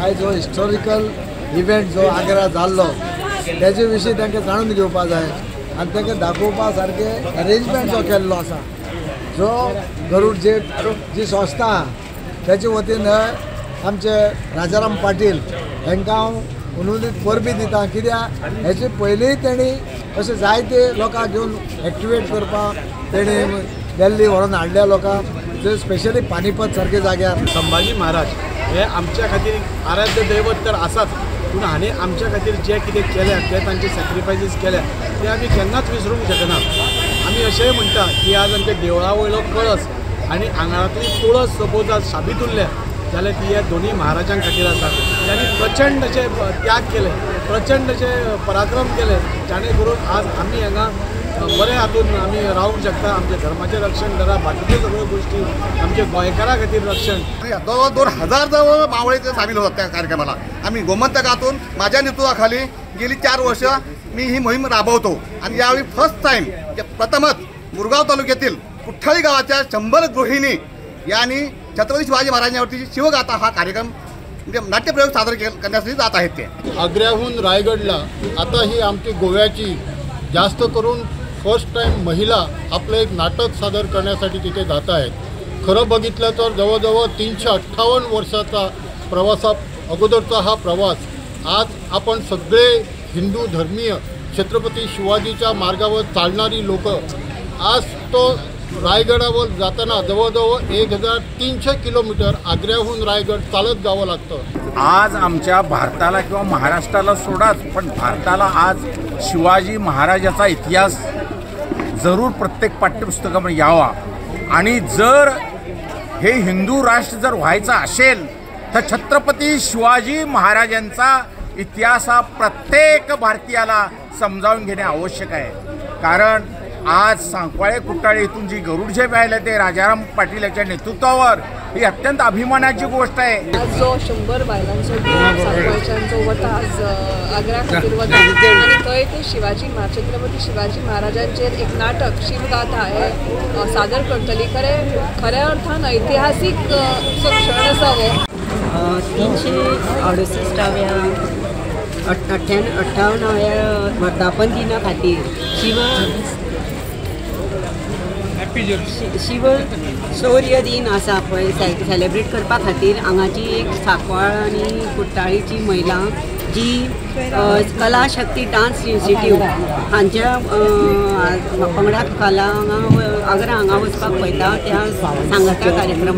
आयज जो historical event जो आग्रा जाल्लो तेजे विशीं तांकां जाणून घेवपा जाय आनी तांकां दाखोवपा सारकें अरेंजमेंट जो केल्लो आसा, जो गरूड जे जी संस्था आहा तेजे वतीन आमचे राजाराम पाटील हांकां हांव अनुदित परबी दिता. कित्याक हेचे पयलींय तेणी अशें जायते लोकांक घेवन एक्टिवेट करपाक तेणी दिल्ली व्हरोन हाडल्या लोकांक, जे स्पेशली पानीपत सारके जाग्यार. संभाजी महाराज हे आमच्या खातीर आराध्य दैवत तर आसाच, पूण हांणी आमच्या खातीर जे कितें केल्या, ते तांचे सॅक्रिफायसीस केल्या, ते आमी केन्नाच विसरूंक शकना. आमी अशेंय म्हणटा की आज आमच्या देवळा वयलो कळस आनी आंगणांतली तुळस सपोज आज शाबीत उरल्या जाल्यार ती ह्या दोनूय महाराजां खातीर आसा. तांणी प्रचंड अशे त्याग केले, प्रचंड अशे पराक्रम केले, जाणे करून आज आमी हांगा बरे हातून आमी रावंक शकता. आमच्या धर्माचें रक्षण करा, बाकीच्यो सगळ्यो गोष्टी आमच्या गोंयकारां खातीर रक्षण. जवळ 2000 जवळ मावळे ते सामील होतात त्या कार्यक्रमाला. आम्ही गोमंतकातून माझ्या नेतृत्वाखाली गेली 4 वर्ष मी ही मोहीम राबवतो आणि यावेळी फर्स्ट टाईम प्रथमच मुरगाव तालुक्यातील कुठ्ठाळी गावाच्या 100 गृहिणी यांनी छत्रपती शिवाजी महाराजांवरती शिवगाथा हा कार्यक्रम म्हणजे नाट्यप्रयोग सादर करण्यासाठी जात आहेत. ते आग्र्याहून रायगडला आता ही आमची गोव्याची जास्त करून फर्स्ट टाईम महिला आपलं एक नाटक सादर करण्यासाठी तिथे जात आहेत. खरं बघितलं तर जवळजवळ 358 वर्षाचा प्रवासा अगोदरचा हा प्रवास आज आपण सगळे हिंदू धर्मीय छत्रपती शिवाजीच्या मार्गावर चालणारी लोकं आज तो रायगडावर जाताना जवळजवळ 1300 किलोमीटर आग्र्याहून रायगड चालत जावं लागतं. आज आमच्या भारताला किंवा महाराष्ट्राला सोडाच, पण भारताला आज शिवाजी महाराजाचा इतिहास जरूर प्रत्येक पाठ्यपुस्तकामध्ये यावा. आणि जर हे हिंदू राष्ट्र जर व्हायचं असेल तर छत्रपती शिवाजी महाराजांचा इतिहास हा प्रत्येक भारतीयाला समजावून घेणे आवश्यक आहे. कारण आज सांकवाळे कुट्टाळे इथून जी गरुड झेप आहे ते राजाराम पाटील याच्या नेतृत्वावर, ही अत्यंत अभिमानाची गोष्ट आहे. आज जो 100 बायलांचो ग्रुप सांकवाळच्यांचो वता आज आग्रा खातीर वता आनी थंय ते शिवाजी छत्रपती शिवाजी महाराजांचेर एक नाटक शिवगाथा हे सादर करतली. खऱ्या अर्थान ऐतिहासीक क्षण आसा हो. 368व्या 58व्या वर्धापन दिना खातीर शिव शौर्य दिन आसा पळय सेलिब्रेट करपा खातीर हांगाची एक सांकवाळ आनी कुट्टाळीची महिला जी कला शक्ती डान्स इन्स्टिट्यूट हांच्या पंगडा खाला हांगा आग्रा हांगा वचपाक पळयता त्या सांगाता कार्यक्रमाक.